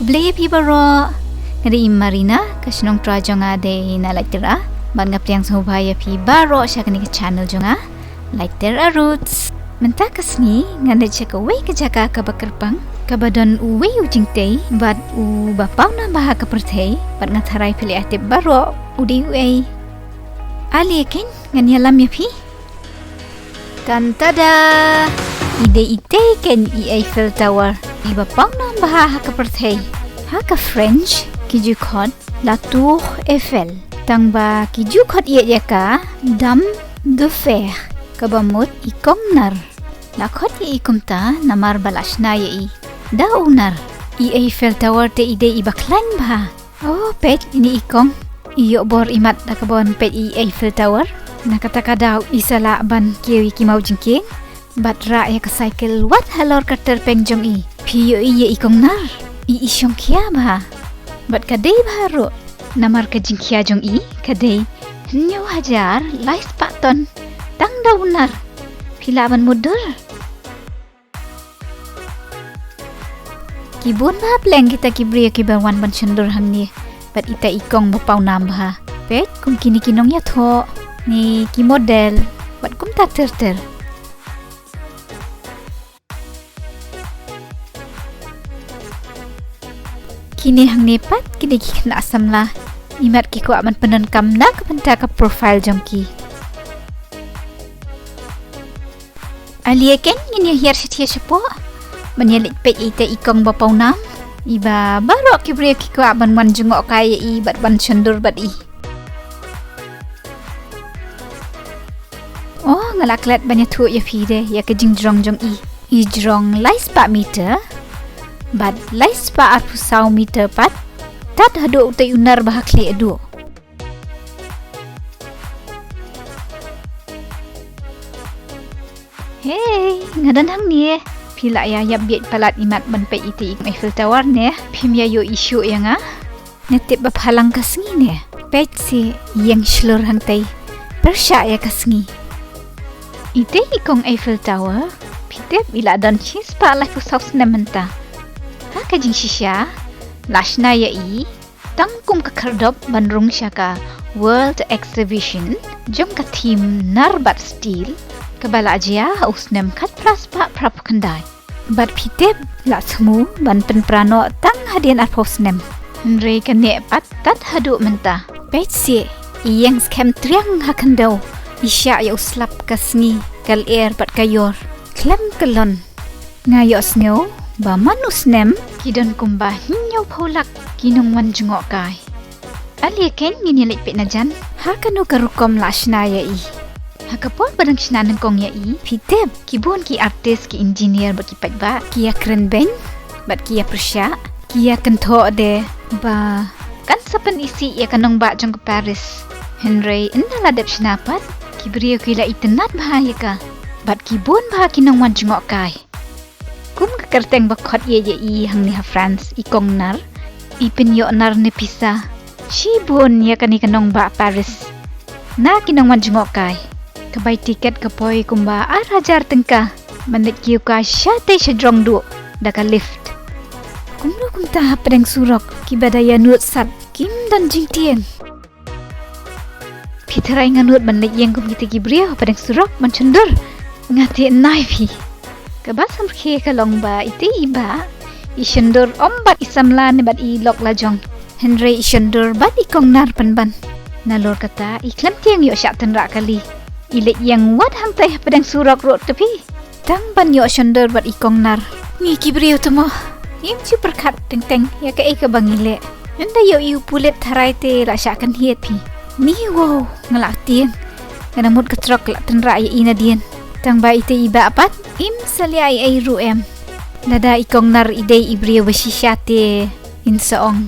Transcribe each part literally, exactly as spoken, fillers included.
Khublei ïa phi baroh. Nga dei i Marina, ka shnong Trai jong nga dei na Laitera. Bad nga pdiang sngewbha ïa phi baroh sha kane ka channel jong nga, Laitera Roots. Mynta ka sngi ngan leit sha kawei ka jaka kaba kyrpang, kaba don uwei u jingtei bad uba pawnam bha ha ka pyrthei, bad nga tharai phi la ïa tip baroh u dei uei. Ale keiñ, ngan ïalam ïa phi. Tan tada! I dei itei keiñ i Eiffel Tower, iba pawnam bha ha ka pyrthei. Ha ka French ki ju khot La Tour Eiffel. Tangba ki ju khot ïa ka Dame de Fer, kaba mut i kong nar. La khot ïa i kumta namar ba la shna ïa i da u nar. I Eiffel Tower te i dei iba khlaiñ bha. Oh, peit, ine i kong. I ïoh bor imat da kaba wan peit i Eiffel Tower. Na kata ka daw i sa lah ban kiew ïa ki maw jingkieng bad rah ïa ka cycle wat halor ka tyrpeng jong i. Phi ïohi ïa i kong nar? I, i shongkhia bha. Bad ka dei bha ruh. Namar ka jingkhia jong i ka dei hynñiew hajar lai spah ton tang da u nar. Phi lah ban mutdur. Ki bun bha pleng kita ki briew kiba wan ban shondur hangne bad ita i kong ba pawnam bha. Peit kum kine ki nongïathoh ne ki model bad kumta ter ter. Kine hangne pat kine ki khynnah samla, imat ki kwah ban pyndonkam na ka bynta ka profile jong ki. Ale keiñ, ngin ïa hiar shathie shapoh ban ïa leit peit ïa ita i kong ba pawnam, iba baroh ki briew ki kwah ban wan jngohkai ïa i bad ban shondur bad i. Oh, nga la klet ban ïathuh ïa phi de ïa ka jingjrong jong i. I jrong lai spah meter bad lai spah arphew saw meter pat, tad haduh utei u nar ba ha khlieh duh. Hei, nga don hangne. Phi lah ïa ïap bieit palat imat ban peit ita i Eiffel Tower ne? Phim ïa ïohi shuh ïa nga? Nga tip ba phalang ka sngi ne? Peit shi, ïeng shlur hangtei. Pyrshah ïa ka sngi. Ita i kong Eiffel Tower, phi tip i la don shi spah laiphew saw snem mynta. Ha ka jingshisha, la shna ïa i tang kum ka khyrdop ban rung sha ka World Exhibition jong ka theme nar bad steel, kaba la jia ha u snem khatphra spah phraphew khyndai. Bad phi tip, la thmu ban pynpra noh tang hadien arphew snem. Hynrei ka neh pat tad haduh mynta. Peit shi, i ïeng skhem triang ha khyndew, i shah ïa u slap ka sngi, ka lyer bad ka ïor. Khlem kyllon. Nga ïohsngew ba man u snem ki don kumba hynñiewphew lak ki nongwan jngohkai. Ale keiñ, ngin ïa leit peit na jan ha kano ka rukom la shna ïa i. Ha ka por ba dang shna nyngkong ïa i, phi tip, ki bun ki artist, ki engineer bad ki paidbah ki ïa kren beiñ bad ki ïa pyrshah, ki ïa kynthoh de ba kan sa pynisih ïa ka nongbah jong ka Paris. Hynrei ynda la dep shna pat, ki briew ki la itynnad bha ïa ka bad ki bun bha ki nongwan jngohkai. Kum ka kyrteng ba khot ïeit ïa i hangne ha France, i kong nar, i pynïoh nar ne pisa shibun ïa kane ka nongbah Paris na ki nongwan jngohkai. Ka bai tiket ka poi kumba ar hajar tyngka ban leit kiew kai shatei sha jrong duh da ka lift. Kumno kumta hapdeng surok kiba da ïa nud sat kim don jingtieng. Phi tharai nga nud ban leit ïeng kum kita ki briew hapdeng surok ban shondur? Nga tieng nai phi. Kaba samrkhie ka long ba ita i bah i shondur ym bad i samla ne bad i lok lajong. Hynrei i shondur bad i kong nar pynban. Nalor kata i khlem tieng ïoh shah tynrah kali. I leit ïeng wat hangtei hapdeng surok ruh te phi. Tang ban ïoh shondur bad i kong nar. Ngi ki briew te mo, ngim ju pyrkhat teng teng ïa kaei kaba ngi leh. Ynda ïohi u pulit tharai te la shah kynhied phi. Ni wow, nga la tieng. Nga na mut ka trok la tynrah ïa i nadien. Tang ba ita i bah pat im salia ei ei ruh em. Lada i kong nar i dei i briew ba shisha te in sa ong.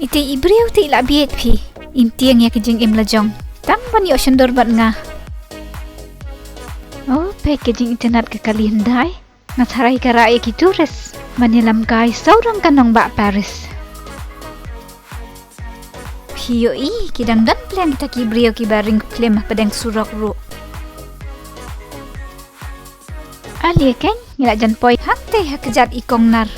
Ita i briew te i la bieit phi. Im tieng ïa ka jingim lajong. Tang ban ïoh shondur bad nga. Oh, peit ka jingitynnad ka kali hyndai. Nga tharai ka rah ïa ki tourist ban ïalam kai sawdong ka nongbah Paris. Phi ïohi, ki dang don pleng kita ki briew kiba ring phlim hapdeng surok ruh. Ale keiñ, ngi la jan poi hangtei ha kjat i kong nar.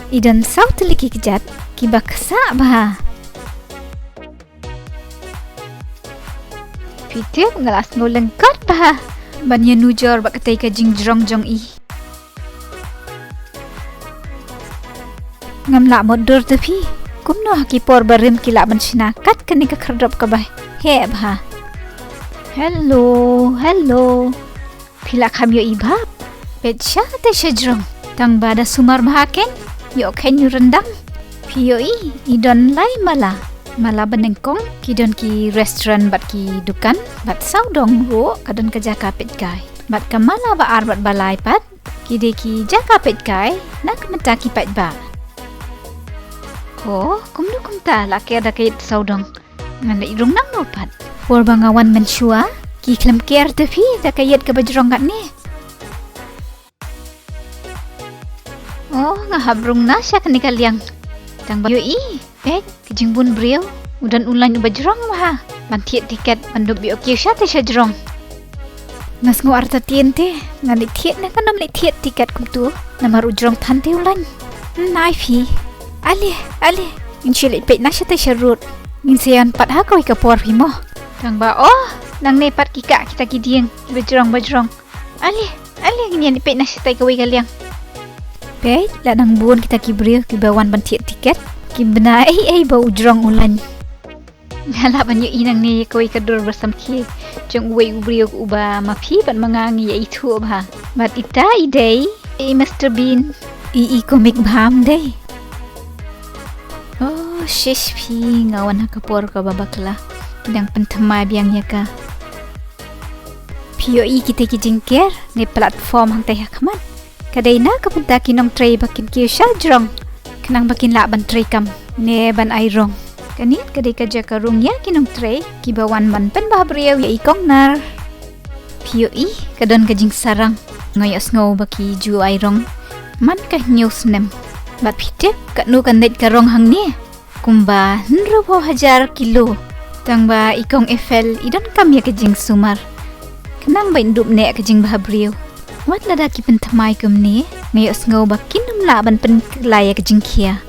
I don saw tylli ki kjat kiba ksah bha. Phi tip, nga la sngew lyngkot bha ban ïanujor bad katei ka jingjrong jong i. Ngam lah mutdur te phi. Kumno ha ki por barim ki lah ban shna kat kane ka khyrdop kaba heh bha. Hello, hello. Phi lah kham ïohi bha. Peit shatei shajrong. Tang ba da sumar bha kein. Ïoh kein u ryndang. Phi ïohi, i don lai mala. Mala banyngkong, ki don ki restaurant bad ki dukan, bad sawdong ruh ka don ka jaka peitkai. Bad ka mala ba ar bad ba lai pat, ki dei ki jaka peitkai na ka bynta ki paidbah. Ko, kumno kumta la ker da ka ïit sawdong? Ngan leit rung nangno pat? Por ba nga wan mynshuwa, ki khlem ker te phi da ka ïit kaba jrong katne. Oh, nga hap rung na sha kane ka liang. Tang ba ïohi, peit, ka jingbun briew, u don u lain uba jrong bha ban thied tiket ban dup ïoh kiew shatei shajrong. Nga sngew artatien te, ngan leit thied ne kan ym leit thied tiket kumtu, namar u jrong than te u lain. Nai phi. Ale, ale, ngin shu leit peit na shatei sharud. Ngin sa ïawan pat ha kawei ka por phi mo. Tang ba, oh, nangne pat ki kah kita ki dieng kiba jrong ba jrong. Ale, ale, ngin ïa leit peit na shatei kawei ka liang. Peit, la nang bun kita ki briew kiba wan ban thied tiket. Ki bna ei ei ba u jrong u lain. Nga lah ban ïohi nangne ïa kawei ka dur ba samkhie jong uwei u briew uba ma phi bad ma nga ngi ïa ithuh bha. Bad ita i dei i Mister Bean. I, i komik bha ym dei? Oh, shish phi, nga wan ha ka por kaba bakla. Ki dang pynthymmai biang ïa ka. Phi ïohi kita ki jingker ne platform hangtai ha khmat? Ka dei na ka bynta ki nongtrei ba kin kiew shajrong, khnang ba kin lah ban trei kam ne ban ai rong. Kane ka dei ka jaka rung ïa ki nongtrei kiba wan ban pynbhabriew ïa i kong nar. Phi ïohi, ka don ka jingsarang. Nga ïohsngew ba ki ju ai rong man ka hynñiew snem. Bad phi tip katno kan leit ka rong hangne? Kumba hynriewphew hajar kilo. Tang ba i kong Eiffel i donkam ïa ka jingsumar, khnang ba in dup neh ka jingbhabriew. Wat lada ki pynthymmai kumne, nga ïohsngew ba kin ym lah ban pynkylla ïa ka jingkhia.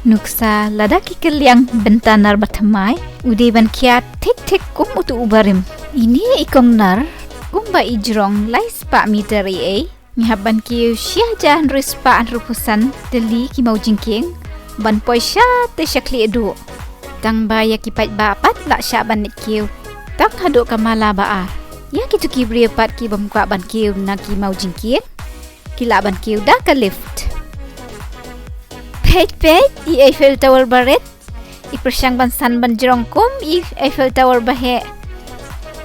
Nuksa, lada ki kylliang bynta nar ba thymmai, u dei ban khia thik thik kum utu u barim. Ine i kong nar, kumba i jrong lai spah meter ei ei, ngi hap ban kiew shi hajar hynriew spah hynriewphew san tylli ki mawjingkieng ban poi shatei sha khlieh duh. Tang ba ïa ki paidbah pat lah shah ban leit kiew tang haduh ka mala ba ar. Ïa kito ki briew pat ki bym kwah ban kiew na ki mawjingkieng, ki lah ban kiew da ka lift. Peit peit, i Eiffel Tower ba rit. I pyrshang ban san ban jrong kum i Eiffel Tower ba heh.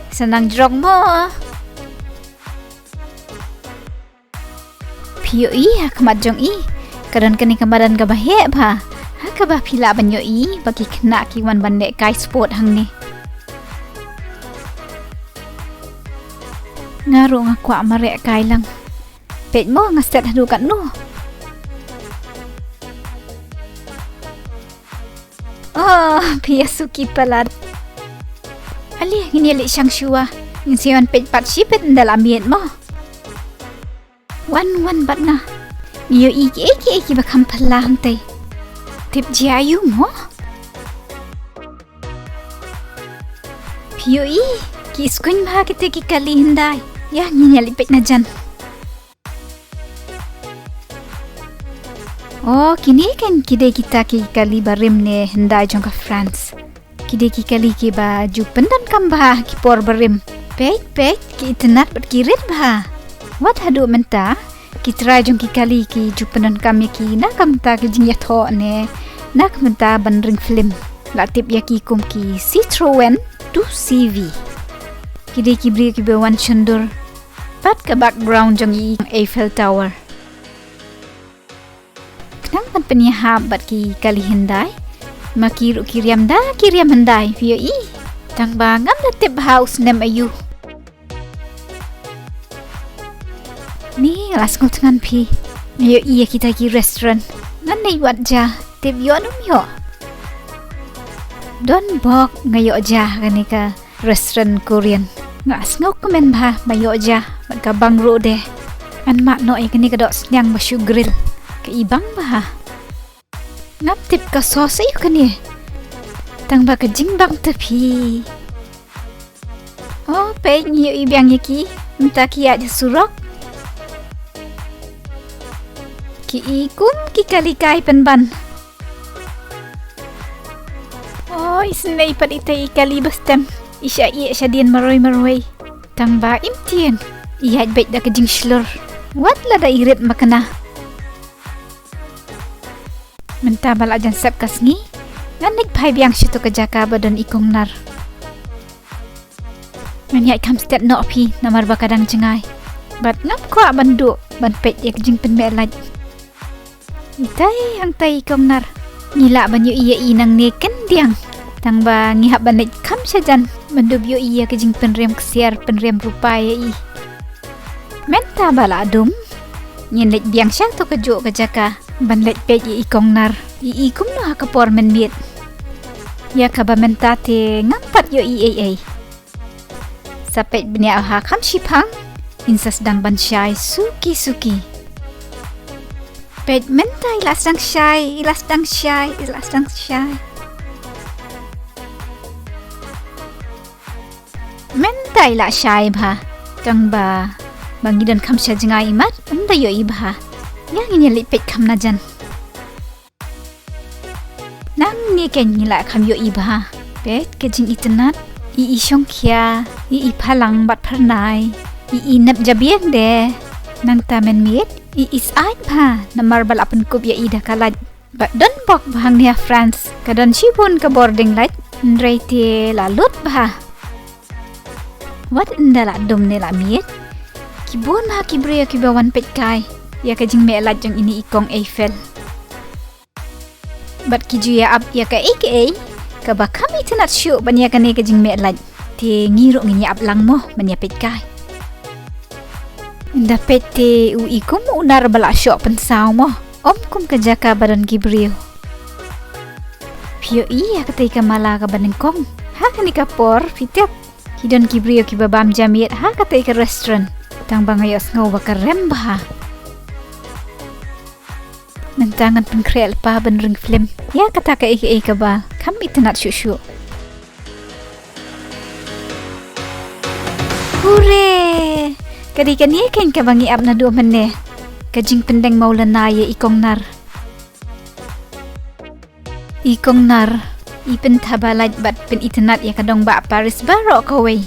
Sa nang jrong mo. Phi ïohi ha khmat jong i, ka don kane ka madan kaba heh bha, ha kaba phi lah ban ïohi ba ki khynnah ki wan ban lehkai sport hangne. Nga ruh nga kwah mareh kai lang. Peit mo nga set haduh katno. Oh, phi ïa suki palat. Ale, ngin ïa leit shang shuwa. Ngin sa ïawan peit pat shibit ynda la miet mo. Wan, wan bad nga. Ngi ïohi kiei kiei kiba kham phylla hangtei. Tip jia aïu mo? Phi ïohi, ki skun bha kita ki kali hyndai. Ïa, ngin ïa leit peit na jan. Oh, kine kan ki dei kita ki kali barim ne hyndai jong ka France. Ki dei ki kali kiba ju pyndonkam bha ha ki por barim. Peit, peit, ki itynnad bad ki rit bha. Wat haduh mynta, ki trai jong ki kali ki ju pyndonkam ïa ki na ka bynta ka jingïathoh ne na ka bynta ban ring film. La tip ïa ki kum ki Citroën two C V. Ki dei ki briew kiba wan shondur bad ka background jong i Eiffel Tower. Khnang ban pynïahap bad ki kali hyndai, ma ki ruh ki riam da ki riam hyndai, phi ïohi. Tang ba ngam da tip bha u snem aïu. Ni nga la sngewthngan phi. Nga ïohi ïa kita ki restaurant. Ngan leit wad ja, tip ïoh ne ym ïoh. Don bok nga ïoh ja kane ka restaurant Korean. Nga sngewkmen bha ba ïoh ja bad ka bang ruh de. Ngan mad noh ïa kane ka dohsniang ba shu grill. Ka i bang bha. Ngam tip ka sauce aïu kane. Tang ba ka jingbang te phi. Oh, peit ngi ïohi biang ïa ki. Mynta ki ïaid ha surok. Ki i kum ki kali kai pynban. Oh, isynei pat ita i kali ba stem. I shah ïeh shadien marwei marwei. Tang ba im tieng. I ïaid beit da ka jingshlur. Wat lada i rit makna. Mynta ba la jan sep ka sngi, ngan leit phai biang sha tu ka jaka ba don i kong nar. Ngan ïaid kham stet noh phi namar ba ka dang jngai. Bad ngam kwah ban duh ban peit ïa ka jingpynmeh lait. Itai hangtai i kong nar. Ngi lah ban ïohi ïa i nangne khyndiat. Tang ba ngi hap ban leit kham shajan ban dup ïohi ïa ka jingpynrem ksiar pynrem rupa ïa i. Mynta ba la dum, ngin leit biang sha tu ka juh ka jaka ban leit peit ïa i kong nar. I i kumno ha ka por mynmiet. Ïa kaba mynta te ngam pat ïohi ei ei. Sa peit bniah ha kham shiphang, in sa sdang ban shai suki suki. Peit mynta i la sdang shai, i la sdang shai, i la sdang shai. Mynta i la shai bha. Tang ba ba ngi don kham sha jngai i mat, ym da ïohi bha. Ïa ngin ïa leit peit kham najan. Nangne kein ngi la kham ïohi bha. Peit ka jingitynnat. I i shongkhia, i i phalang bad phyrnai. I i nep jabieng de. Nangta mynmiet i i syaid bha namar ba la pynkup ïa i da ka lait. Bad don bok bha hangne ha France, ka don shibun ka bording lait, hynrei te la lut bha. Wat ynda la dum ne la miet, ki bun bha ki briew kiba wan peit kai ïa ka jingmeh lait jong ine i kong Eiffel. Bad ki ju ïa ap ïa kaei kaei kaba kham itynnat shuh ban ïa kane ka jingmeh lait. Te ngi ruh ngin ïa ap lang mo ban ïa peit kai. Ynda peit te u i kum u nar ba la shoh pynsaw mo. Ym kum ka jaka ba don ki briew. Phi ïohi ïa katei ka mala kaba nyngkong. Ha kane ka por phi tip, ki don ki briew kiba bam jamiet ha katei ka restaurant. Tang ba nga ïohsngew ba ka rem bha. Mynta ngan pynkhreh lypa ban ring film ïa kata kaei kaei kaba kham itynnat shuh shuh. Hure! Ka dei kane kein kaba ngi ap naduh mynne. Ka jingpyndeng mawlynnai ïa i kong nar. I kong nar i pynthaba lait bad pynitynnat ïa ka nongbah Paris baroh kawei.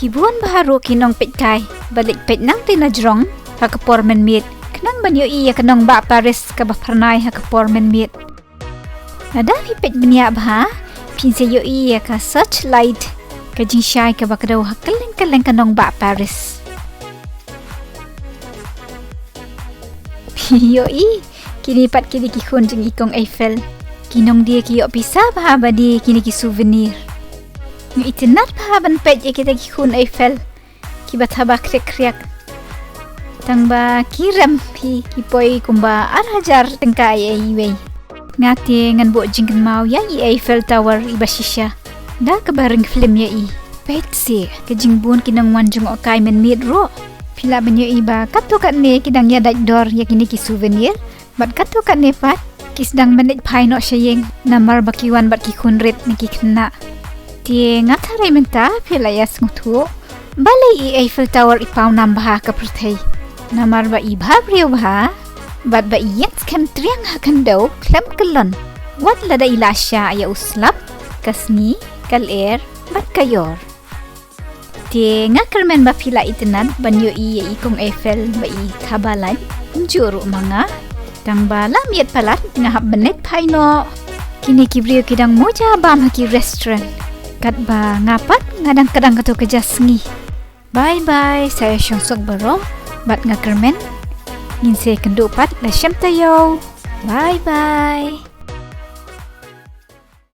Ki bun bha ruh ki nongpeitkai ba leit peit nangtei na jrong ha ka por mynmiet, khnang ban ïohi ïa ka nongbah Paris kaba phyrnai ha ka por mynmiet. Lada phi peit bniah bha, phin sa ïohi ïa ka searchlight, ka jingshai kaba kdew ha kylleng kylleng ka nongbah Paris. Phi ïohi, kine pat ki dei ki khun jong i kong Eiffel. Ki nongdie ki ïoh pisa bha ba die kine ki souvenir. Nga itynnat bha ban peit ïa kita ki khun Eiffel kiba thaba khriak khriak. Tang ba ki rem phi, ki poi kumba ar hajar tyngka ïa iwei. Nga te ngan buh jingkynmaw ïa i Eiffel Tower iba shisha da kaba ring film ïa i. Peit seh ka jingbun ki nongwan jngohkai mynmiet ruh. Phi lah ban ïohi ba katto katne ki dang ïa dait dor ïa kine ki souvenir. Bad katto katne pat ki sdang ban leit phai noh sha ïing namar ba ki wan bad ki khun rit ne ki khynnah. Te nga tharai mynta phi la ïa sngewthuh balei i Eiffel Tower i paw nam bha ha ka pyrthei. Namar ba i bha briew bha bad ba i ïeng skhem triang ha khyndew khlem kyllon. Wat lada i la shah ïa u slap, ka sngi, ka lyer bad ka ïor. Te nga kyrmen ba phi la itynnat ban ïohi ïa i kong Eiffel ba i thaba lait. Kumjuh ruh ma nga. Tang ba la miet palat nga hap ban leit phai noh. Kine ki briew ki dang muja bam ha ki restaurant. Katba nga pat nga dang kdang katto ka ja sngi. Bye bye, sa ïa shong suk baroh. Bad nga kyrmen ngin sa ïakynduh pat la shem taïew. Bye bye.